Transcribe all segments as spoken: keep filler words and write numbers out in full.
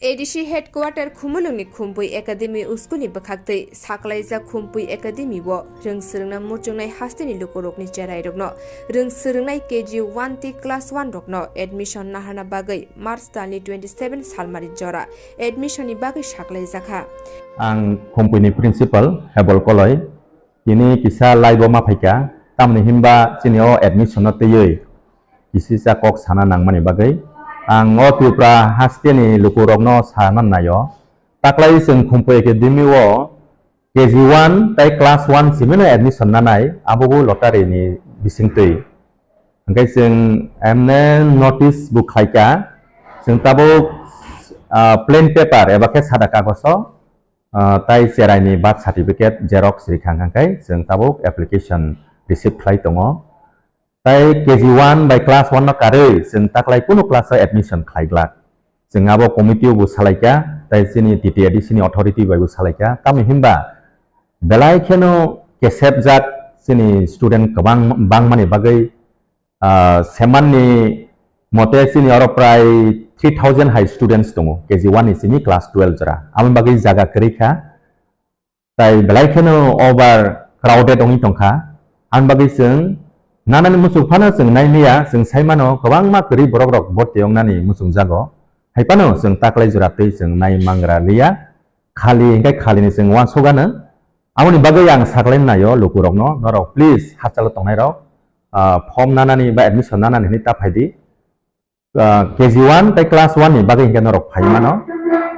A D C headquarter Khumulwngni Khumpui Academy school ni bwkhaktwi saklaijak Khumpui Academy o rwng swrwngna muchungnai hasteni lukurokni cherairokno rwng swrwngnai K G one tei class one rokno admission naharna bagwi March talni twenty seven salmari jora admission ni bagwi saklaijakha. Ang Khumpuini principal Hebol Koloi, tini kisa live o ma phaikha, tamni hinba chini o admission no twiwi kisisa kok sana nangmani bagwi ang o Tripura hasteni lukurokno sana naio. Taklai chwng Khumpui Academy o K G one tei class one simino admission nanai, abobo lottery ni bisingtwi. Hwnkhe chwng emne notice bo khlaikha, chwng tabuk, ah, plain paper eba khe sada kagoso, ah, tai cheraini birth certificate xerox rikha hwnkhe chwng tabuk application receive khlai tongo. Tai K G one bai class one no karwi chwng taklai kunu class o admission khlai glak. Chwng abo committee o bo salaikha, tai chini T T A D C ni authority bai bo salaikha. Tamni hinba belai kheno kesepjak chini student kwbang bangmani bagwi, ah, semanni mote chini oro prai three thousand hai students tongo, K G one ni simi class twelve jora. Aboni bagwi jaga kwrwi kha. Tai belai kheno over crowded wngwi tongkha. Ang bagwi chwng nanani muchung phano chwng nai maya, chwng sai mano kwbangma kwrwi borok rok borti wngnani muchung jago. Hai phano chwng taklai jora twi chwng nai mangra liya. Khali hwnkhe khalini chwng uansukgano. Aboni bagwi ang saklai naio lukurokno, norok please hachalo tongnai rok, ah, form nanani ba admission nanani hinwi ta phaidi. Ah, K G one tei class one ni bagwi hinkhe norok phai mano.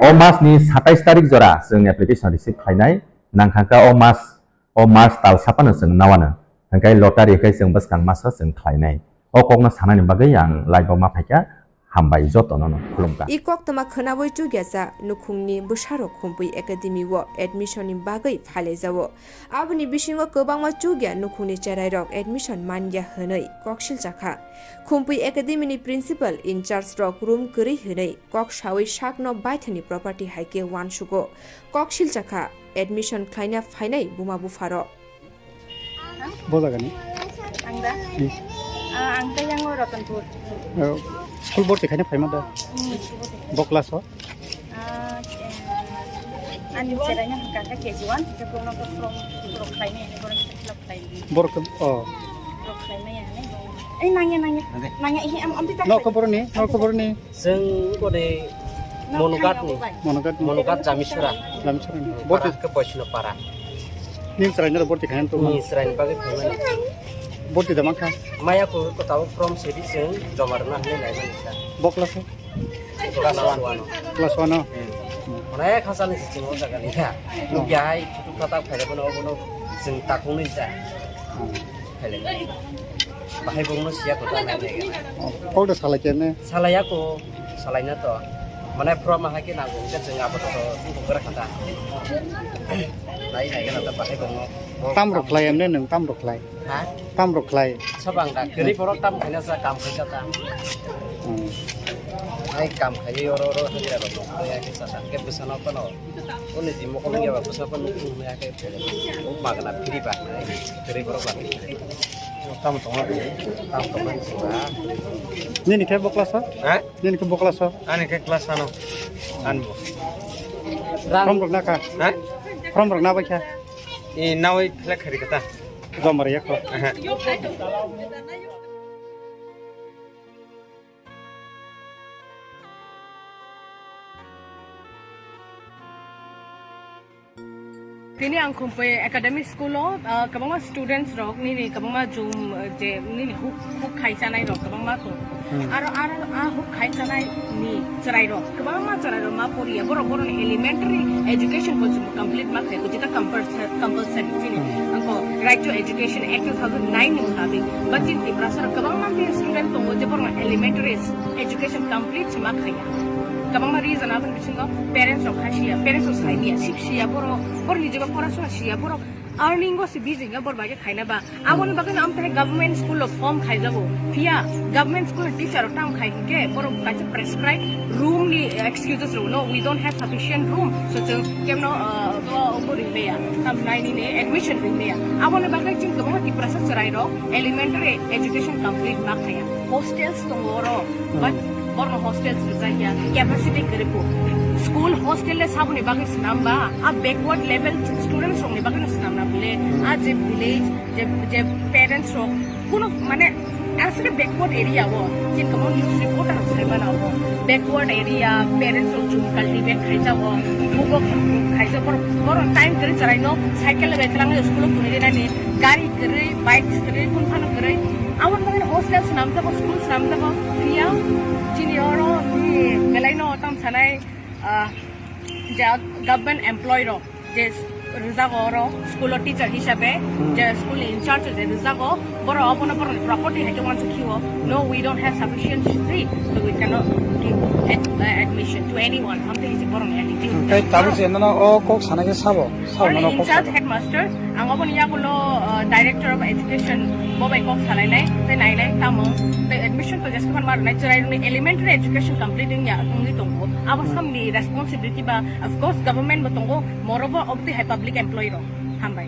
O mas ni satais tarik jora chwng application receive khlainai nangkha kha, o mas, o mas tal sapano chwng nawano. Hwnkhe lottery khe chwng bwskang masa chwng khlainai. O kokno sanani bagwi ang live o ma phaikha, hambai jotono no khulumkha. I koktwma khwnawi chukya cha nukhungni bwsarok Khumpui Academy o admission ni bagwi phailaijao. Aboni bisingo kwbangma chukya nukhungni cherairok admission manya hwnwi kok silchakha. Khumpui Academy ni principal in charge rok room kwrwi hwnwi kok sawi sakno baithangni property hai khe uansugo. Kok silchakha admission khlaina phainai buma bupharok. Bo jagani? Ang da? Hmm. Ah, ang tei yang o Ratanpur. Oh, school borti khaina phaima da? Hmm, school borti. Bo class o? Ah, eh, ani cheraino hwnkha khe K G one, hwnkhe bono khe from, from khlainai, bono khe fill up khlainai. Borok khe, oh. From khlainai, eh, nangya, nangya. Nangya, eh, am, am, Nok khe boroni, nok khe boroni. Chwng boni Monogat ni. Monogat ni. Monogat Jamisora. Jamisora ni. Borti. Para khe Boisno para. Nini chwraino borti khaina to. Nini chwraini bagwi phaimani. Borti da mankha. Maya ko ko tawo from city chwng joma rwna hinwi naimani sa. Bo class o? Class one. Class one o? Hmm. Onek hachal ni se chwng o jaga ni kha. Hmm. Nukya hai photo khata khairokno obono chwng takungni sa. Hmm. Khailai. Bahai bongno siya ko ta nai nai gana. Oh, kok da salai kene? Salai ako, salai na to. Mane from ha ke nango, ke chwng abo to to, chwng ko gra khata. Nai nai gana ta bahai bongno. Tam rok khlai emne nwng, tam rok khlai. Ha? Tam rok khlai. Sabang da, kiri borok tam khaina sa, kam khaisa ta. Hmm. Ai kam khai oro oro hajira rok, ya ke sa sa, ke bwsano kono. Oni di mokol ya ba bwsa pa nukung ya ke. O magna free ba. Free borok ba. Tam tong na. Tam tong na. Nini khe bo class o? Ha? Nini khe bo class o? Ani khe class ano. Anbo. From rok na kha? Ha? From rok na bai kha? E nawai flag khari kata. Jomar ya kho. Aha. Tini ang Khumpui Academy School o, ah, kwbangma students rok nini kwbangma jum, eh, je nini huk, huk khai chanai rok kwbangma tong. Hmm. Aro, aro, ah, huk khai chanai ni chwrai rok, kwbangma chwrai rok ma poriya, borok borok ni elementary education bo complete ma khai, jeta compulsory, compulsory chini. Hmm. Ang ko Right to Education Act two thousand nine ni mutabik, ba chini Tiprasa rok kwbangma student tongo je borok elementary education complete ma khaiya. Kwbangma reason aboni bisingo parents rok khai siya, parents rok sai diya, sip siya, borok, borok ni jaga porasona siya, borok earning o si busy ya, borok bai khe khaina ba. Aboni bagwi no amthe government school o form khaijago. Phiya government school ni teacher rok tamo khai hinkhe borok kaisa prescribe room ni excuses rok no, "We don't have sufficient room." So chwng kemno, uh, bo, bo ring maya, tam nai ni ne admission ring maya. Aboni bagwi chwng kwbangma Tiprasa chwrai rok elementary education complete ma khaya. Hostels tongo oro, hmm, but borno hostels rijak ya, capacity kwrwi bo. Hostel le saboni bagwi swnam ba, a backward level students rokni bagwi no swnam na bile, a je village, je, je parents rok, kuno mane, actually backward area o, chini kwbangma news reporter rok sai mano bo, backward area, parents rok jum cultivate khaijago, bubo khaijago, boro, boro time kwrwi chwraino cycle bai twlang school o kwrwi rinani, gari kwrwi, bikes kwrwi, kun phano kwrwi, aboni bagwi hostel swnamjago, school swnamjago, phiya chini oro, belai no tam sanai, ah, je government employee rok je rijago oro school o teacher hisabe, je school ni in charge je rijago, boro obono borok ni property hai khe uansuk khiwo. No, we don't have sufficient fee, so we cannot give ad- uh, admission to anyone. Amtwi hisi borok ni attitude. Tei tabuk je nono o kok sana khe sabo, sabo Only nono in kok charge sabo. Headmaster, ang oboni yagulo, uh, director of education, bo bai kok salainai, tei nainai tamo, tei admission to jeske phan mar nai chwrai rokni elementary education complete wngya wngwi tongo. Abo samni responsibility ba, of course, government bo tongo, morobo obtwi hai public employee rok. Hambai.